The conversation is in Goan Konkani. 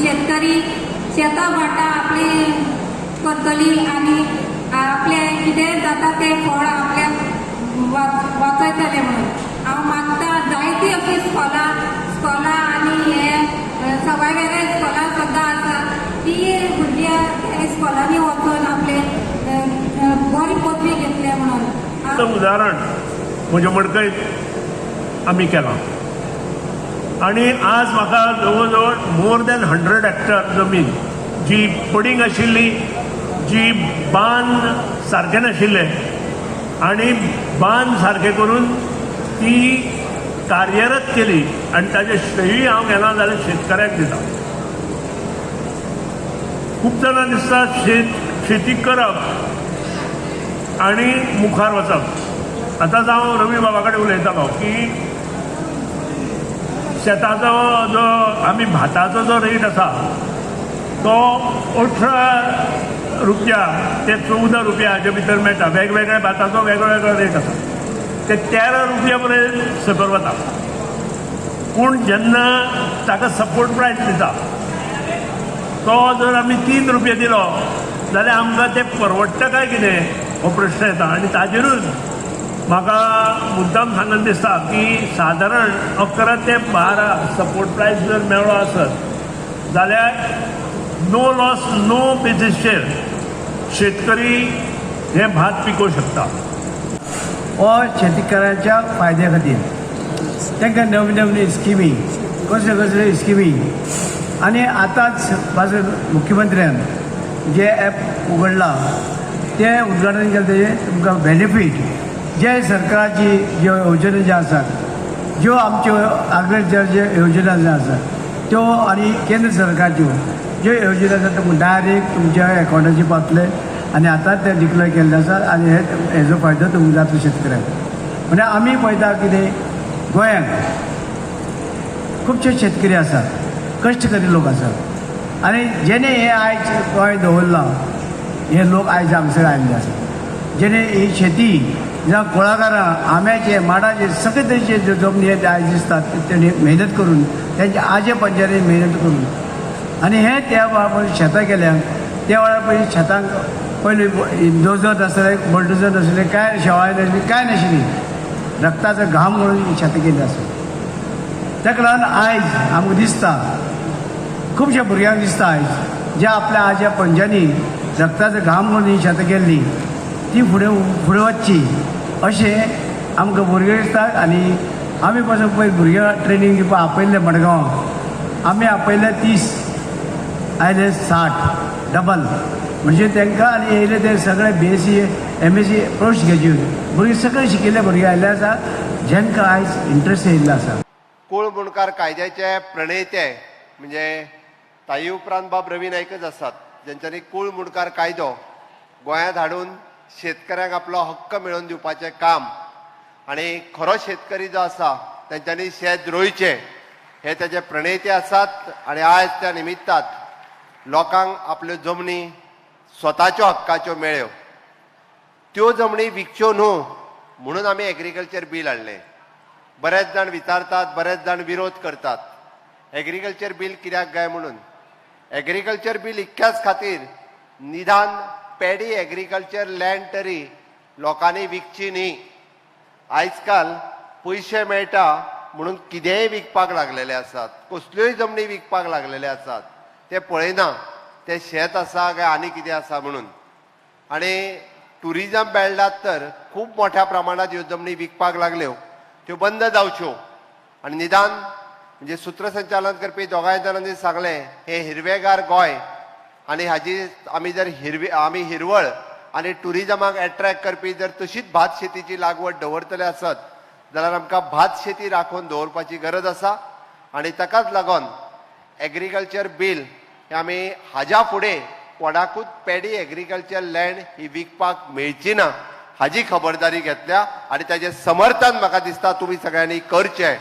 शेतकरी शेतां भाटां आपली करतली आनी आपलें कितें जाता तें फळ आपल्याक वाचयतले म्हणून हांव मागता. जायतीं अशीं स्कॉलां स्कॉलां आनी हे सवाय वेगळे स्कॉलां सुद्दां आसा, ती भुरगीं स्कॉलांनी वचून आपले बरी पदवी घेतले म्हणून. उदाहरण म्हज्या मडकयत आमी केलां आनी आज म्हाका जवळ जवळ मोर दॅन 100 हॅक्टर जमीन जी पडींग आशिल्ली, जी बांद सारके नाशिल्ले आनी बांद सारके करून ती कार्यरत केली आनी ताजे श्रेयूय हांव घेना जाल्यार शेतकऱ्याक दिता. खूब जाणां दिसता शेती करप आनी मुखार वचप. आतांच हांव रवी बाबा कडेन उलयतालो की शेताचो जो आमी भाताचो जो रेट आसा तो 18 रुपया ते 14 रुपया हाजे भितर मेळटा. वेगवेगळ्या भाताचो वेगळो वेगळो रेट आसा. ते 13 रुपया पर्यंत सकयल वता, पूण जेन्ना ताका सपोर्ट प्रायस दिता तो जर आमी 3 रुपया दिलो जाल्यार आमकां तें परवडटा काय कितें हो प्रश्न येता. आनी ताजेरूच म्हाका मुद्दाम सांगन दिसता की सादारण 11 ते 12 सपोर्ट प्रायस जर मेळ्ळो आसत जाल्यार नो लॉस नो बेजीसचेर शेतकरी हें भात पिकोवंक शकता. हो शेतकऱ्यांच्या फायद्या खातीर तांकां नवी नवी स्किमी, कसल्यो कसल्यो स्किमी आनी आतांच पासून मुख्यमंत्र्यान जे एप उगडलां तें उद्घाटन केलें, तेजें तुमकां बेनिफीट जे सरकाराची ज्यो योजना ज्यो आसात, ज्यो आमच्यो एग्रीकल्चर ज्यो योजना ज्यो आसात त्यो आनी केंद्र सरकारच्यो ज्यो योजना आसात तुमकां डायरेक्ट तुमच्या एकावंटाचेर पावतले. आनी आतां ते डिक्लेर केल्ले आसा आनी हे हेजो फायदो तुमकां जातलो शेतकऱ्यांक. म्हणजे आमी पळयता कितें, गोंयांत खुबशे शेतकरी आसात, कश्टकरी लोक आसात आनी जेणे हे आयज गोंय दवरलां हे लोक आयज हांगसर आयिल्ले आसात, जेणे ही शेती जावं कुळागरां, आंब्याचे, माडाचे, सगळे तरेचे ज्यो जमनी ते आयज दिसतात, तेणी मेहनत करून, तेंच्या आजे पंजानी मेहनत करून आनी हे त्या वेळार शेतां केल्या. त्या वेळार पयलीं शेतांक पयलीं डोजर नासले, बल्डोजर नासले, कांय शेवाय नासली, कांय नाशिल्ली. रक्ताचो घाम म्हणून शेतां केल्ली आसा. ताका लागून आयज आमकां दिसता, खुबश्या भुरग्यांक दिसता, आयज ज्या आपल्या आज्या पंजानी रक्ताचो घाम म्हणून ही शेतां केल्ली ती फुडें फुडें वचची अशें आमकां भुरगे दिसतात. आनी आमी पासून पयलीं भुरग्यांक ट्रेनींग दिवपाक आपयल्ले मडगांव. आमी आपयले 30, आयले 60, डबल. म्हणजे तांकां आनी येयले ते सगळे बीएससी, एमएससी, पोस्ट ग्रॅज्युएट भुरगे, सगळे शिकिल्ले भुरगे आयिल्ले आसा, जेंकां आयज इंट्रस्ट येयल्लो आसा. कुळ मुंडकार कायद्याचे प्रणेते म्हणजे ताई उपरांत बाब रवी नायकच आसात, ज्यांच्यानी कुळ मुंडकार कायदो गोंयांत हाडून शेतकऱ्यांक आपलो हक्क मेळोवन दिवपाचें काम आणि खरो शेतकरी जो आसा तेंच्यांनी शेत रोयचें हे तेजे प्रणेते आसात. आणि आयज त्या निमित्तात लोकांक आपल्यो जमनी स्वताच्यो हक्काच्यो मेळ्यो, त्यो जमनी विकच्यो न्हू म्हणून आमी एग्रीकल्चर बील हाडलें. बरेच जाण विचारतात, बरेच जाण विरोध करतात, एग्रीकल्चर बील कित्याक काय म्हणून. एग्रीकल्चर बील इतक्याच खातीर, निदान पेडी एग्रीकल्चर लँड तरी लोकांनी विकची न्ही. आयज काल पयशे मेळटा म्हणून कितेंय विकपाक लागलेले आसात, कसल्योय जमनी विकपाक लागलेले आसात. ते पळयना ते शेत आसा काय आनी कितें आसा म्हणून. आनी टुरिजम बेल्टात तर खूब मोठ्या प्रमाणात ह्यो जमनी विकपाक लागल्यो, त्यो बंद जावच्यो. आनी निदान म्हणजे सुत्रसंचालन करपी दोगांय जाणांनी सांगलें, हें हिरवेगार गोंय आनी हाजी आमी जर हिरवी आमी हिरवळ आनी टुरिजमाक एट्रॅक्ट करपी जर तशीच भात शेतीची लागवड दवरतले आसत जाल्यार आमकां भात शेती राखून दवरपाची गरज आसा. आनी ताकाच लागून एग्रीकल्चर बील हे आमी हाज्या फुडें कोणाकूच पेडी एग्रीकल्चर लँड ही विकपाक मेळची ना हाजी खबरदारी घेतल्या आनी ताजें समर्थन म्हाका दिसता तुमी सगळ्यांनी करचें.